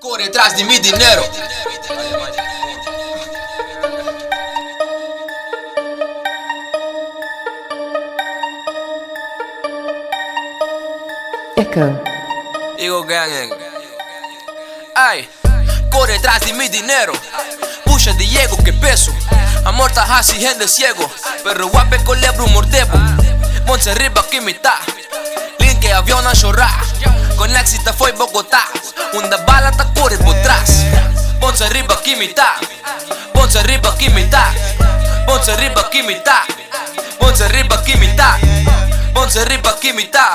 Kore tras di mi dinero. Echo. Eagle Gang. Ay, kore tras di mi dinero. Pusha Diego que peso. Amor ta hasi hende ciego. Pero wape colebro mordebo. Monse riba kimita. Link e avion a chora. Con éxito foi Bogotá. Unda bala ta kore por tras. Ponse riba kimita. Ponse riba kimita. Ponse riba kimita. Ponse riba kimita. Ponse riba kimita.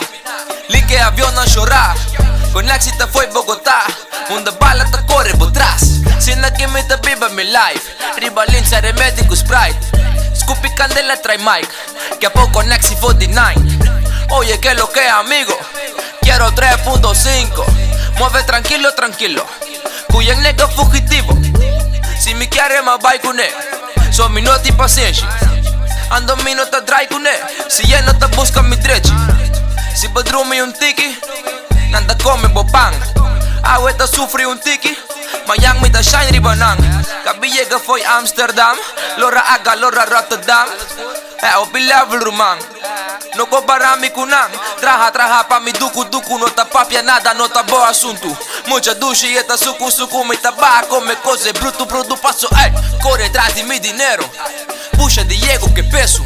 Link e avion a chora. Con éxito foi Bogotá. Unda bala ta kore por tras. Sina que mi ta biba mi life. Riba linsa remedy ku Sprite. Scoopy candela trae mic. Que a poco Nexi 49. Oye, que lo que amigo. Quiero 3.5. Mueve tranquilo, tranquilo. Cuyen nigga fugitivo. Si mi quiere más bye con él. So mi no ti paciencia. Ando mi no ta dry con él. Si ya no te busca mi drechi. Si bedrumi un tiki. Nanda come bo pan. Awe ta sufri un tiki. Mayang mi ta shine ribanang. Kabi llega foi Amsterdam. Lora aga, lora Rotterdam. Eh, opi level rumang. No compara mi kunang. Traha, traha pa mi duku duku. No ta papia nada, no ta bo asunto. Mucha dushi y eta suku suku. Mi tabaco, me cose bruto, bruto paso. Ey, corre tras de mi dinero. Pusha Diego, que peso.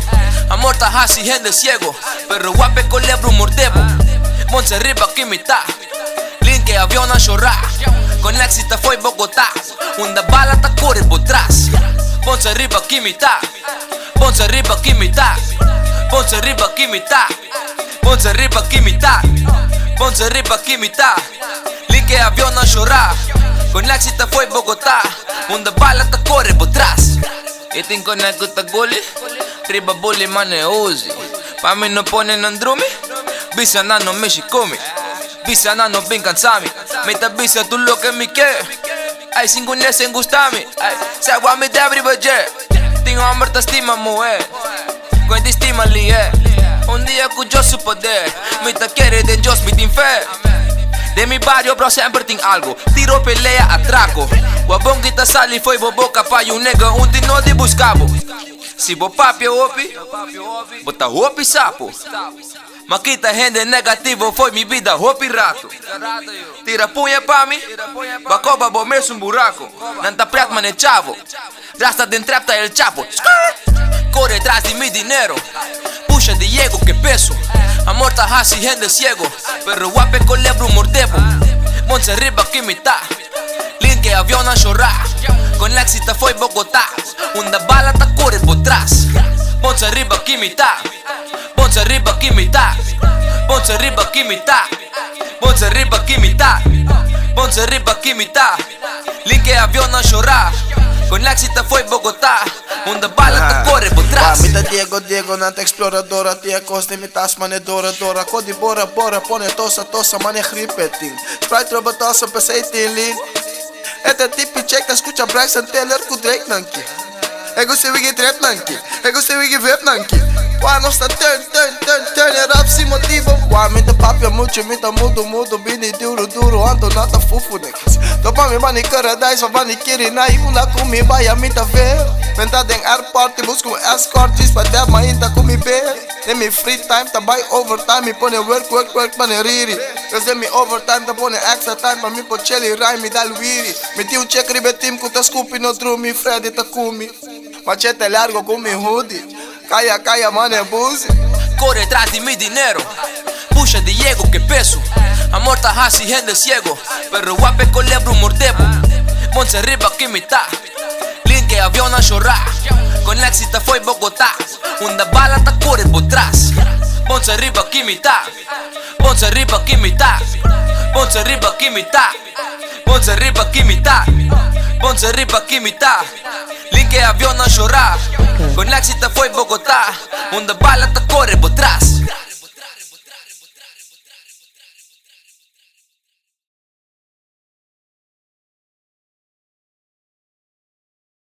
Amor ta hasi hende ciego. Pero guape colebro mordebo. Monse riba kimita. Link e avion a chora. Con éxito foi Bogotá. Unda bala ta corre por trás. Ponse riba kimita. Ponse riba kimita. Ponse riba kimita. Ponse riba kimita. Ponse riba kimita. Link e avion a chora. Con éxito foi Bogotá. Unda bala ta corre por trás. E tin con ta goli. Riba bully mane uzi. Pa mi no pone nandrumi. Bisa nano mishi kumi. Bisa nano bin cansami. Me ta bisa tu lo que mi que. Ay, sin nesen gustami. Ay, se agua mi debri baje. Tengo hambre ta estima mujer. Cuenta estima li eh. Un dia cu yo su poder. Mi ta quiere den Dios mi tin fe. De mi barrio, bro, sempre tem algo. Tiro, pelea, atraco. Wabon que ta sali foi boboca pa un nigga un tino de buscabo. Si bo papia opi, bota hopi sapo. Makita gente negativo foi mi vida hopi rato. Tira punha pa mi, bacoba bo mes un buraco. Nanta prat mane chavo. Rasta den trap ta el chapo. Skrrt. Corre tras de mi dinero. Pusha Diego que peso. Amor ta hasi hende ciego. Pero guape colebro mordebo. Monse riba kimita. Link e avion a chora. Con éxito foi Bogotá. Unda bala ta corre por trás. Ponse riba kimita. Ponse riba kimita. Ponse riba kimita. Ponse riba kimita. Ponse riba kimita. Link e avion a chora. Con éxito foi Bogotá. Unda bala ta corre por trás. Mi ta Diego, Diego, nanta exploradora. Tia costa mi tas mane dora, dora. Kodi bora, bora, pone tosa, tosa, mane gripeting. Sprite robotosa, pensei tilin. Ete tipi check, escucha Bryson Tiller ku Drake nanki. Ego se wigi trap nanki. Ego se wigi vape nanki. Wa no sta turn, turn, turn, turn it up, sin motivo. Wa mi ta papia mucho, mi ta mudo, mudo, bini duro, duro, ando nata fufu niggas. Topa mi bani paradise, wa bani kiri na una kumi baya mi ta ver. Venta den airport, busco un escort, just pa dab ma inta kumi beer. Den mi free time, ta buy overtime, mi pone work, work, work, mane riri. Dus den mi overtime, ta pone extra time, pa mi po chili rhyme, mi dal wiri. Mi ti un check ribe team, ku ta scoopy no trumi, Freddy ta kumi. Machete largo com mi hoodie. Calla, calla, mane buzi. Corre tras de mi dinero. Pusha Diego que peso. Amor ta hasi hende ciego. Pero guape colebro mordebo. Monse riba kimita. Link e avion a chora. Con éxito foi Bogotá. Unda bala ta corre por trás. Ponse riba kimita. Ponse riba kimita. Ponse riba kimita. Ponse riba kimita. Ponse riba kimita. Link e avion a chora. Con éxito foi Bogotá. Unda bala ta corre por trás.